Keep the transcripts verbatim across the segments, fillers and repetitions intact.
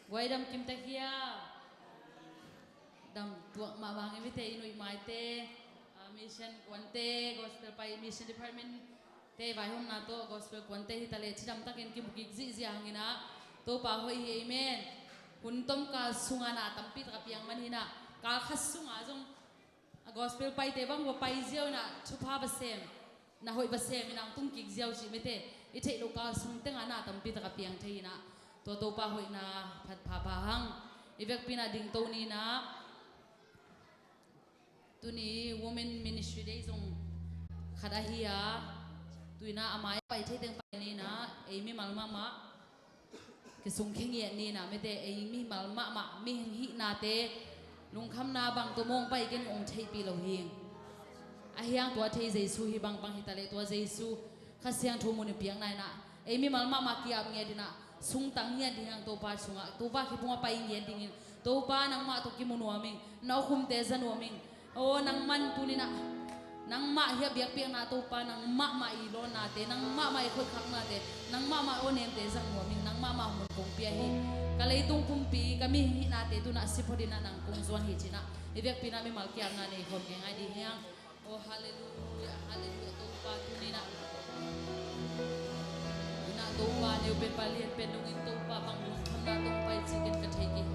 Guai dam kim ta hia. Dam tuak mahmah nge mite, i nuih maite, ah, mission kuante, gospel pai, mission department te vaihawmna tawh gospel kuante hi ta leh cidam takin kimu kik zihziah hang in ah, Topa hoih hi. Amen. Hun tom kal sunga na tampi tak a piang man hi in ah, kal khat sunga zong a gospel paite bang va pai ziau in ah, thupha va sem, na hoih va sem in ah hong tung kik ziau cih mite, i theih loh kal sung tengah na tampi tak a piang thei in ah, tua Topa hoihna phat phapha hang. I vekpi in ah dingto ni in ah, tuni Women Ministry Day zong khat ahi a, tu in ah a mai pai thei teng pai ni in ah, ei mimal mahmah kisung khe ngiat ni in ah, mite, ei mimal mahmah mihing hihnate lungkhamna bang tawh mawng pai ken hong theihpih lo hi. Ahi hang tua thei Jesu hi bangbang hi ta leh, tua Jesu Kha Siangtho mun i piakna in ah, ei mimal mahmah ki-ap ngiat in ah, sungtang ngiat ding hi hang Topa sungah, Topa kiphung a pai ngiat dingin, Topa nangmah tawh kimu nuam ing, na awkhumte za nuam ing. Aw, nangman tuni in ah, nangmah hi a biakpiakna Topa, nangmah mah i lawnnate, nangmah mah i khoikhaknate, nangmah mah aw nemte zang nuam ing, nangmah mah hun kong pia hi. Ka leitung pumpi, ka mihing hihnate tu in ah si phot in ah nang kong zuan hi ci in ah, i vekpi in ah mimal ki-apna nei khawm kei ngai ding hi hang. Oh, halleluia, halleluia, Topa, tuni in ah. Tuni in ah, Topa, neu pen pa lian pen dongin, Topa, bang lungkhamna tawh pai cih ken ka thei kei.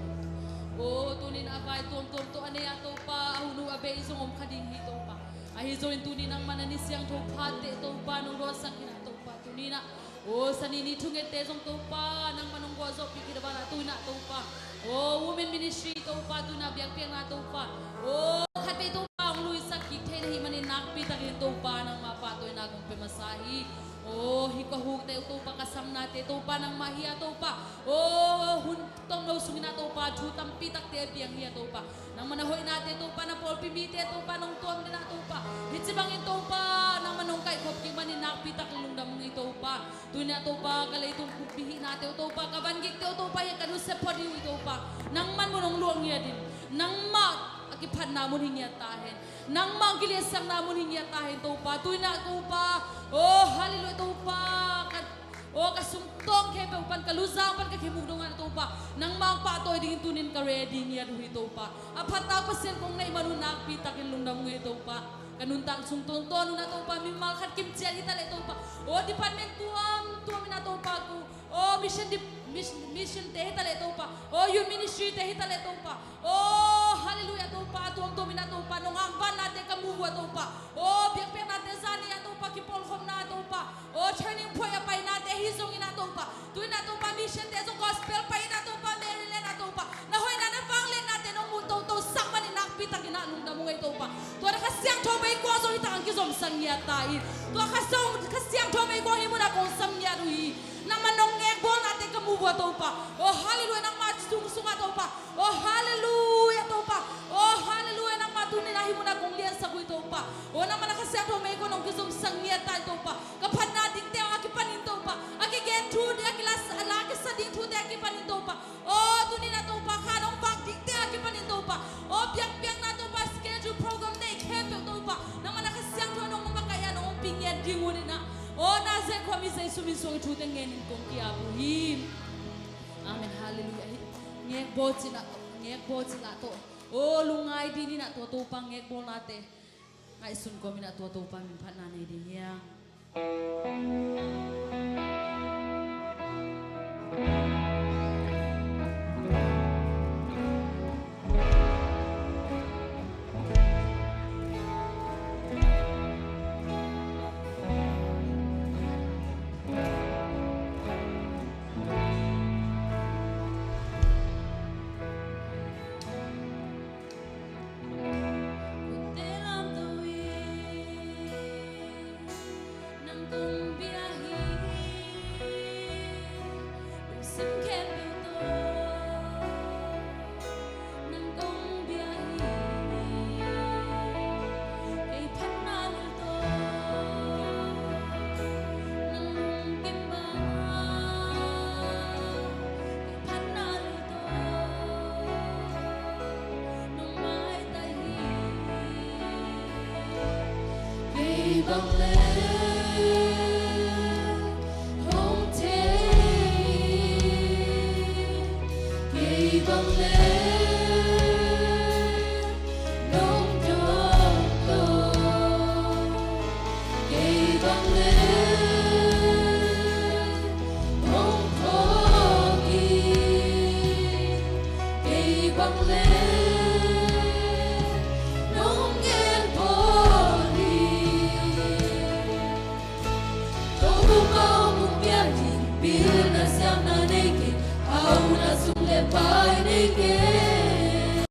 Oh, tuni in ah, a vai tuamtuam tawh a nei a, Topa, a hun uh a bei zong om kha ding hi, Topa. Ahi zongin tuni nangman a ni siangtho phatteh, Topa, nong ruahsak in ah, Topa, tuni in ah. Oh, Sani ni thungette zong Topa, nangman hong gualzawhpih khit a banah tu in ah Topa. Oh, Women Ministry Topa, tu in ah biakpiakna Topa. Oh, khatvei Topa hong luisak kik thei na hih manin nakpi takin Topa, nangmah pahtawina kong pia masa hi. Oh, hih ka hukte uh Topa, ka samnate Topa, nangmah hi a Topa. Oh, hun tomno sungin ah Topa, thu tampi takte piang hi a Topa. Nangman a hoihnate Topa, na pawlpi mite Topa, nong tuam den ah Topa. Hih ci bangin Topa, nangman nong kaihkhop kik manin nakpi takin lungdam ung ei Topa. Tuni in ah Topa, ka leitung pumpi hihnate uh Topa, ka vangikte uh Topa, hiah ka nusia phot hi uh ei Topa. Nangman mun hong luah ngiat in, nangmah a kiphatna mun hi ngiat ta hen. Nangmah a kiliatsakna mun hi ngiat ta hen Topa. Tuni in ah Topa, oh, halleluia Topa. Ka Oh, ka sungtawng khempeuh pan, ka luzang pan ka khemuk dongah Topa, nangmah hong pahtawi dingin tunin ka ready ngiat uh hi Topa. A phattak Pasian kong neih man uh nakpi takin lungdam ung ei Topa. Ka nuntak sung tawntawnin ah Topa, mimal khat kimciat hi ta leh Topa, oh, department tuamtuam in ah Topa, ku, oh, mission dep-, mis-, mission te hi ta leh Topa, oh, youth ministry te hi ta leh Topa, oh, halleluia Topa, tuamtuam in ah Topa, nong angvannate ka mu uh ah Topa, oh, biakpiaknate zani ah Topa, kipawlkhopna ah Topa, oh, training point a painate ahi zongin ah Topa, tu in ah Topa, mission te zong gospel pai in ah Topa, Maryland ah Topa, na hoihna na vangliatnate nong muh toto sak manin nakpi takin ah lungdam ung ei Topa. Tua na Kha Siangtho meikuang zong hih tak hong kizomsak ngiat ta in, tua Kha Siang-, Kha Siangtho meikuang hih munah kong sam ngiat uh hi. Nangman nong ngekbawlnate ka mu uh ah Topa. Oh, halleluia, nangmah sung sungah Topa. Oh, halleluia Topa. Oh, halleluia, nangmah tuni in ah hih munah kong liansak uh hi Topa. Oh, nangman a Kha Siangtho meikuang nong kizomsak ngiat ta in Topa. Ka phatna dingte a kipanin Topa, a kigen thute, a kila, a la kisa ding thute a kipanin Topa, oh, tuni in ah Topa, kha nong vak dingte a kipanin Topa, oh, biakpiakna Topa, schedule program te khempeuh Topa, nangman a Kha Siangtho nong makaih a nong ompih ngiat ding un in ah, oh, Nazareth khuami Jesu min suang i thute ngenin kong ki-ap uh hi. Amen. Halleluia. Ngekbawl cih lah, ngekbawl cih lah tawh, oh, lungngai dinin ah tua Topa ngekbawlnate ngaihsun kawmin ah tua Topa min phatna nei ding hi hang. bang le nong dawng lo. Kei bang le nong thawh kik. Kei bang le nong ngen pawl hi. Topa hong pia in, pilna siamna nei kei, hauna sum le pai nei kei.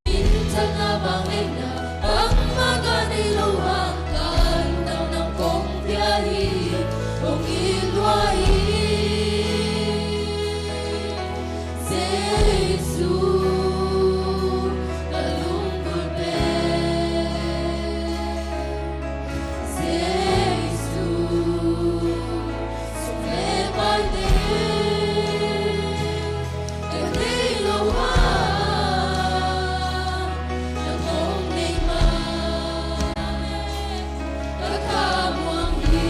Minthanna vang neihna bangmah ka nei loh hang, ka lungtang nang kong pia hi, kong it lua hi. Jesu, ka lunggulh pen. Jesu, sum le paite ka nei loh hang, nang hong nei ma ka thamuang hi.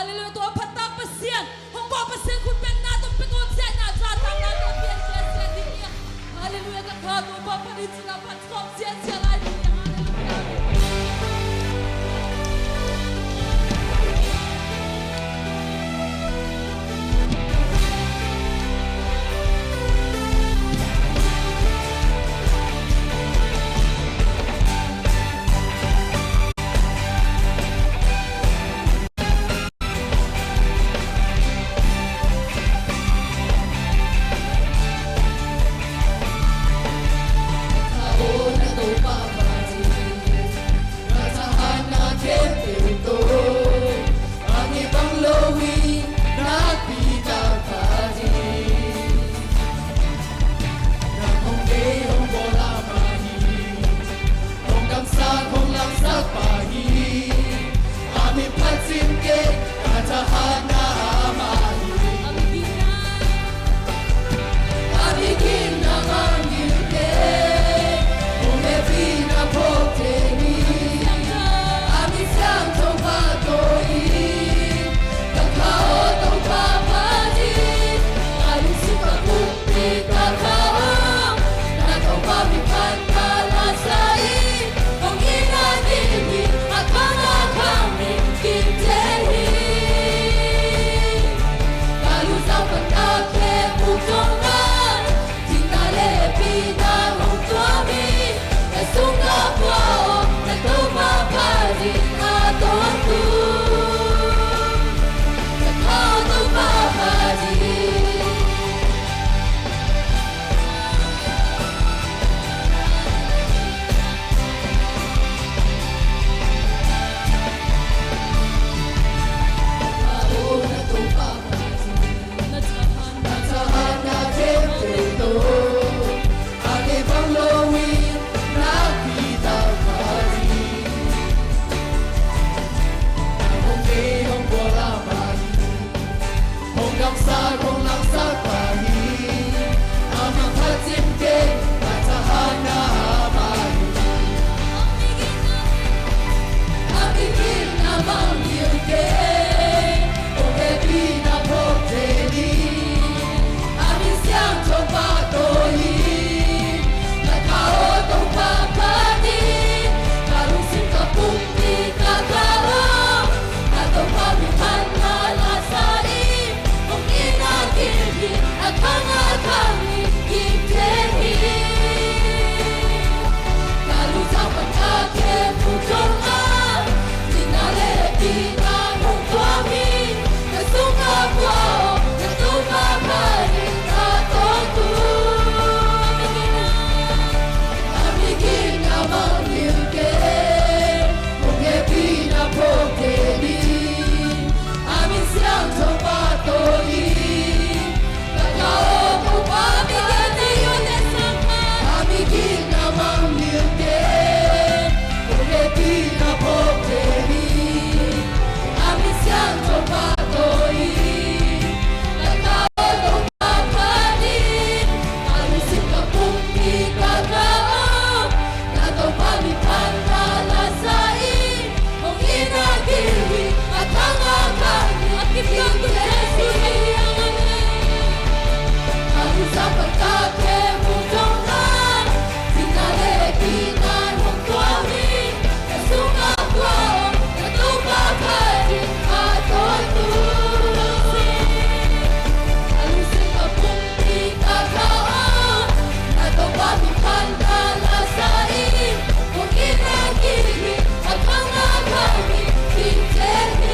Halleluiah, tua phattak Pasian, hong pau Pasian khut pen na tawh pia tuan sia na, za tang na tawh pian sia sia ding hi. Halleluiah, ka kha tua pa panin sila phat khawm sia sia lai ding hi. Halleluiah. Hong damsak, hong langsak pa hi. A min phat cin kei, ka thahatna amah hi. A min gitna, a min gitna mangngilh kei, hong hehpihna phawk teng hi. A min siangtho pahtawi hi. Ka kha aw Topa phat hi. Ka lungsim ka pumpi ka kha aw. Na Topa min phat na la sa in, hong itna kim hi, a khang a khang in kim thei hi. Ka lungzau pan ka khe buk zong a, cingna le hehpihna hong tuam hi. Ka sung ka pua aw, na Topa phat hi a tawntung. Ka kha aw Topa phat hi. Hong damsak, hong langsak pa hi. A min phat cin kei, ka thahatna amah hi. A min gitna mangngilh kei, hong hehpihna phawk teng hi. A min siangtho pahtawi hi. Ka kha aw Topa phat hi. Ka lungsim ka pumpi ka kha aw. Na Topa min phat na la sa in, hong itna kim hi, a khang a khang in kim thei hi. Ka lungzau pan ka khe buk zong a, cingna le hehpihna hong tuam hi. Ka sung ka pua aw, na Topa phat hi a tawntung. A min gitna mangngilh kei, hong hehpihna phawk teng hi. A min siangtho pahtawi hi. Ka kha aw Topa phat hi. A min gitna mangngilh kei, hong hehpihna phawk teng hi. A min siangtho pahtawi hi. Ka kha aw Topa phat hi. Ka lungsim ka pumpi ka kha aw. Na Topa min phat na la sa in, hong itna kim hi, a khang a khang in kim thei hi. Ka lungzau pan ka khe buk zong a, cingna le hehpihna hong tuam hi. Ka sung ka pua aw, na Topa phat hi a tawntung. Ka lungsim ka pumpi ka kha aw, na Topa min phat na la sa in, hong itna kim hi, a khang a khang in kim thei hi.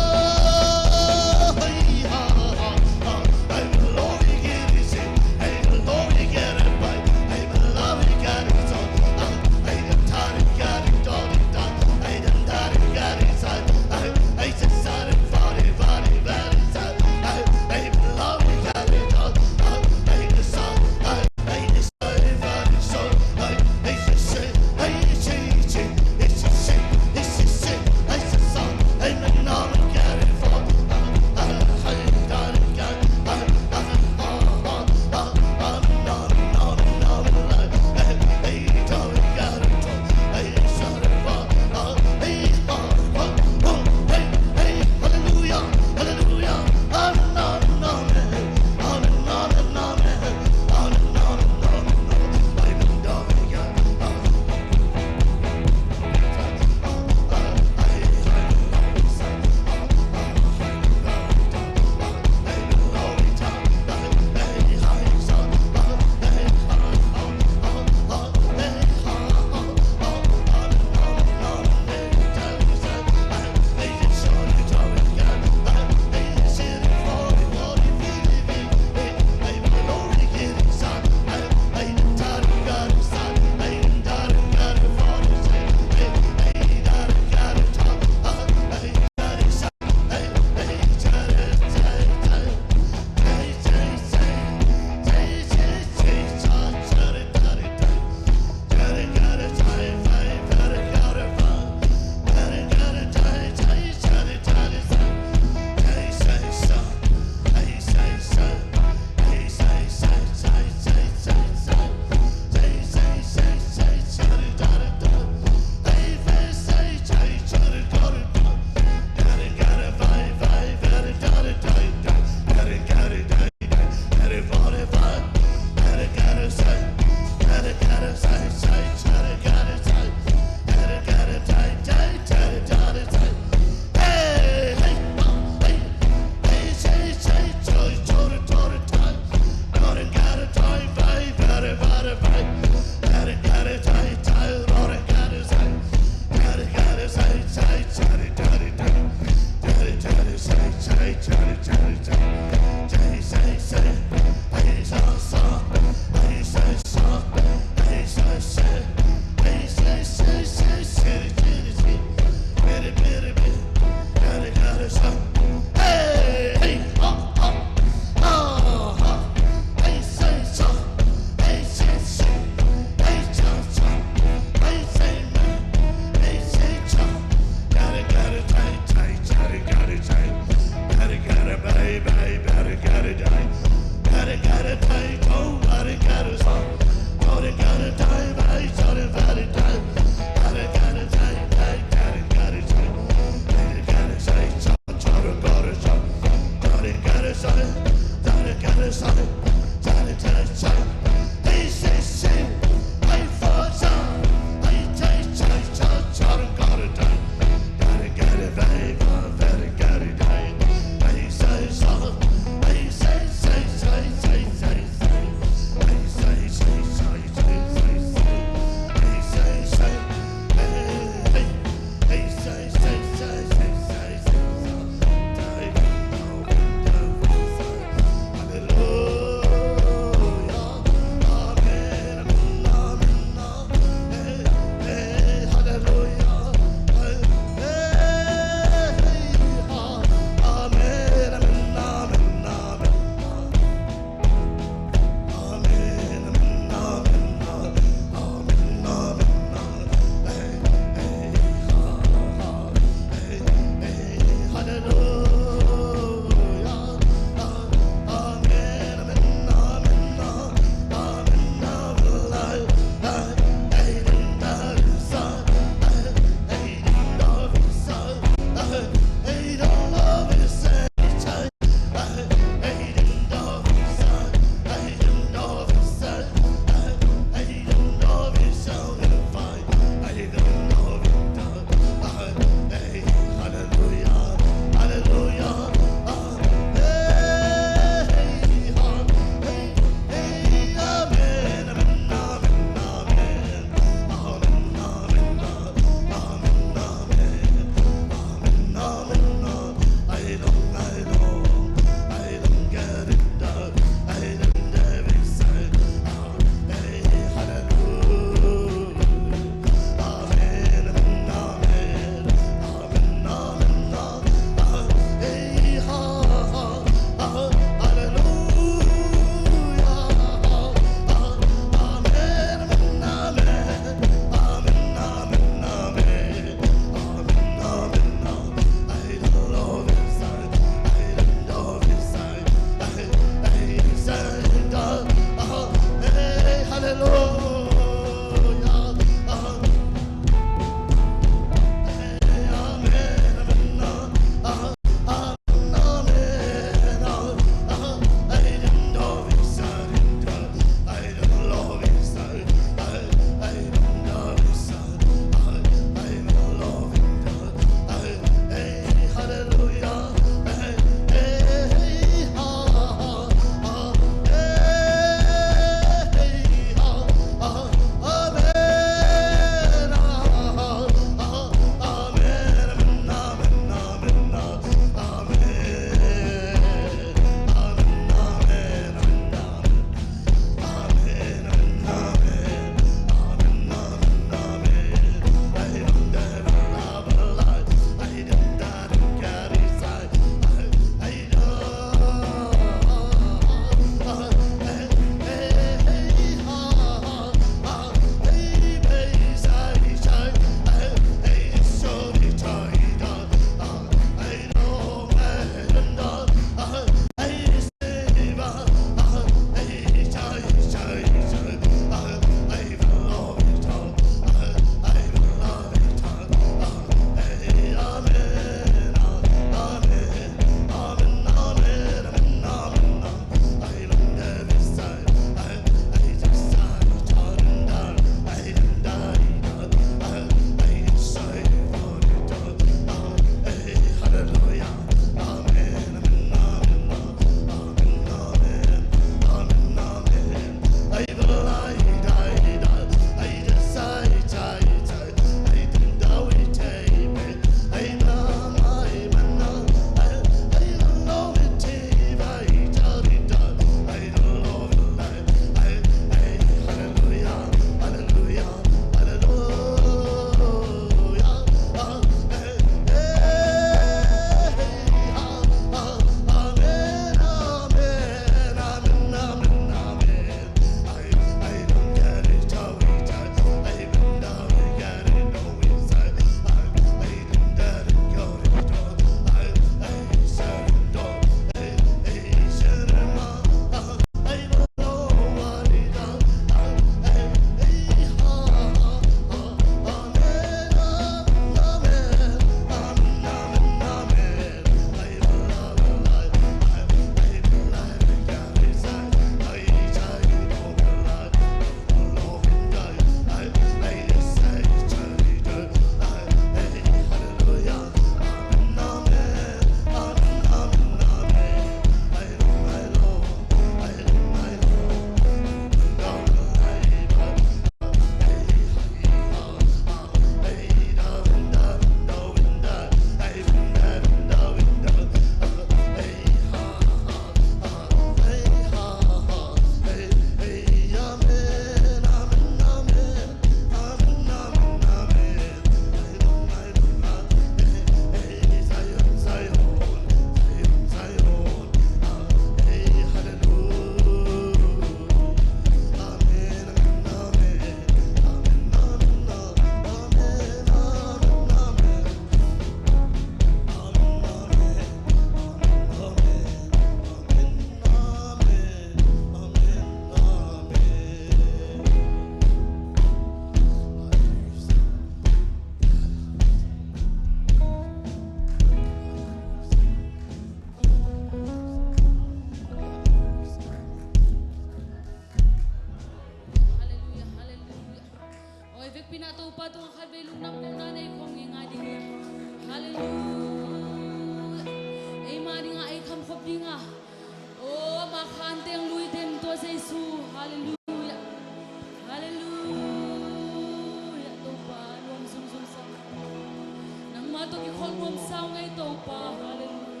Kikhol nuam sa ung ei Topa. Hallelujah.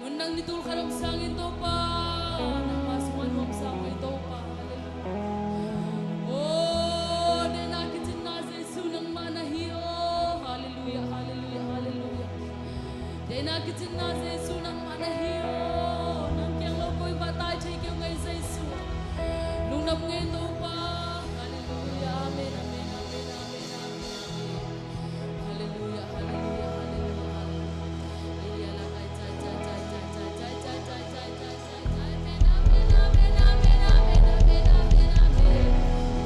Mun nang ni tul khat om sangin Topa, nangmah sungah nuam sa ung ei Topa. Hallelujah. Oh, deihna kicinna Jesu nangmah na hi aw. Hallelujah, hallelujah, hallelujah. Deihna kicinna Jesu nangmah na hi aw. Nang kiang lo koi mah tai thei kei ung ei Jesu. Lungdam ung ei Topa. Hallelujah, amen, amen, amen, amen, amen, amen. Hallelujah, hallelujah, hallelujah, hallelujah.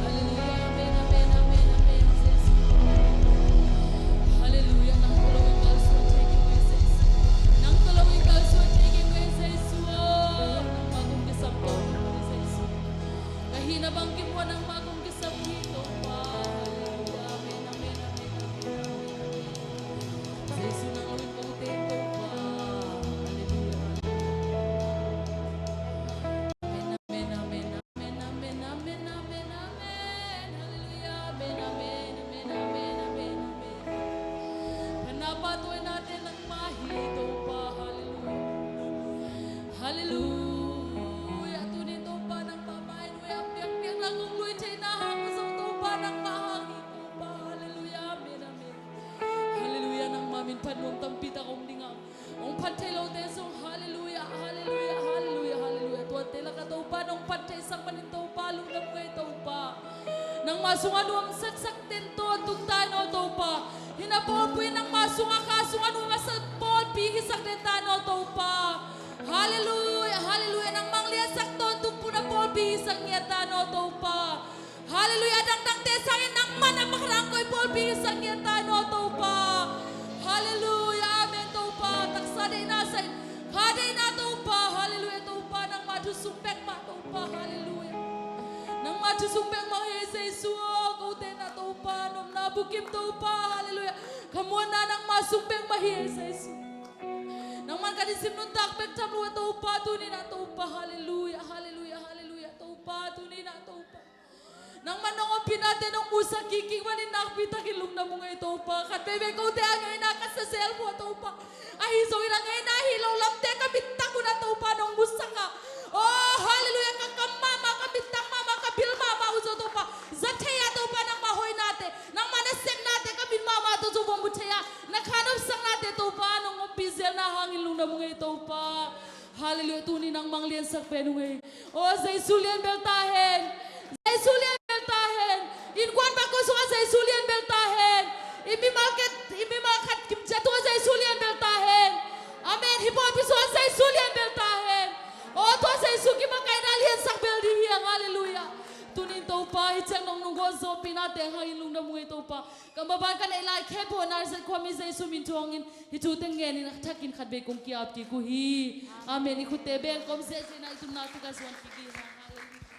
Hallelujah, amen, amen, amen, amen, Jesus. Hallelujah, nang tawh lo in kalsuan thei kei ung ei Jesu. Nang tawh lo in kalsuan thei kei ung ei Jesu. Nangmah kong kisam kei ung ei Jesu. Ka hihna bang kimuh nangmah kong kisam hi Topa. Hallelujah, amen, amen, amen, amen, amen, amen. Jesu nang lo in kong teng Topa. Hallelujah, hallelujah. Amen, amen, amen, amen, amen, amen, amen. Hallelujah, amen, amen, amen, amen, amen, amen. Phatna pahtawi nate nangmah hi Topa. Hallelujah. Hallelujah. Tuni Topa nangmah mah in ui a piakpiakna kong lui theihna hang zong Topa nangmah hang hi Topa. Hallelujah. Amen, amen. Hallelujah. Nangmah min phat nuam tampi tak om ding a, hong phat thei lote zong hallelujah, hallelujah, hallelujah, hallelujah. Tuate lakah Topa nong phat theisak manin Topa lungdam ung ei Topa. Nangmah sungah nuam saksak ten tawntung ta in aw Topa. Hih na pawlpi nangmah sungah, kha sungah nuam a sa pawlpi hisak den ta in aw Topa. Hallelujah, hallelujah. Nangmah hong liansak tawntung puna pawlpi hisak ngiat ta in aw Topa. Hallelujah. A dangdangte sangin nangmah na pakhat hong koi pawlpi hisak ngiat ta in aw Topa. Hallelujah. Amen Topa. Taksa deihna sangin kha deihna Topa. Hallelujah Topa. Nangmah thu sung bek mah Topa. Hallelujah. Nangmah thu sung bek mah hi Jesu aw. Kote na Topa, nopna bukim Topa. Hallelujah. Ka muanna nangmah sung bek mah hi Jesu. Nangman ka nisim nuntak bek tham lua Topa, tuni na Topa. Hallelujah, hallelujah, hallelujah. Topa, tuni na Topa. Nangman nong ompih nate nong musak kik kik manin nakpi takin lungdam ung ei Topa. Khat veivei kote a ngeina ka sa zel uh a Topa. Ahi zongin a ngeina hi lo lamte ka mittang un a Topa nong musak a. Oh, hallelujah, ka kam mahmah, ka mittang mahmah, ka bil mahmah uh zong Topa. Za thei a Topa nangmah hoihnate, nangmah nasepnate ka mit mahmah tawh zong va mu thei a. Na khanopsaknate Topa nong ompih zelna hangin lungdam ung ei Topa. Hallelujah, tuni nangmah hong liansak pen ung ei. Oh, Jesu lian bel ta hen. Jesu lian bel ta hen. Innkuan bakkhawng sungah Jesu lian bel ta hen. I mimal khat, i mimal khat kimcia tungah Jesu lian bel ta hen. Amen. Hih pawlpi sungah Jesu lian bel ta hen. Oh, tua Jesu kimakaihna liansak bel ding hi hang. Hallelujah. Tunin Topa hih ciang nong nunggawh zawhpihna teng hangin lungdam ung ei Topa. Ka maban ka neih lai khempeuh ah Nazareth khuami Jesu min thu hangin hih thute ngenin a thakin khatvei kong ki-ap kik uh hi. Amen. I khutte beng kawm ziahziahna i tunna tuk a zuan kik hi hang. Hallelujah.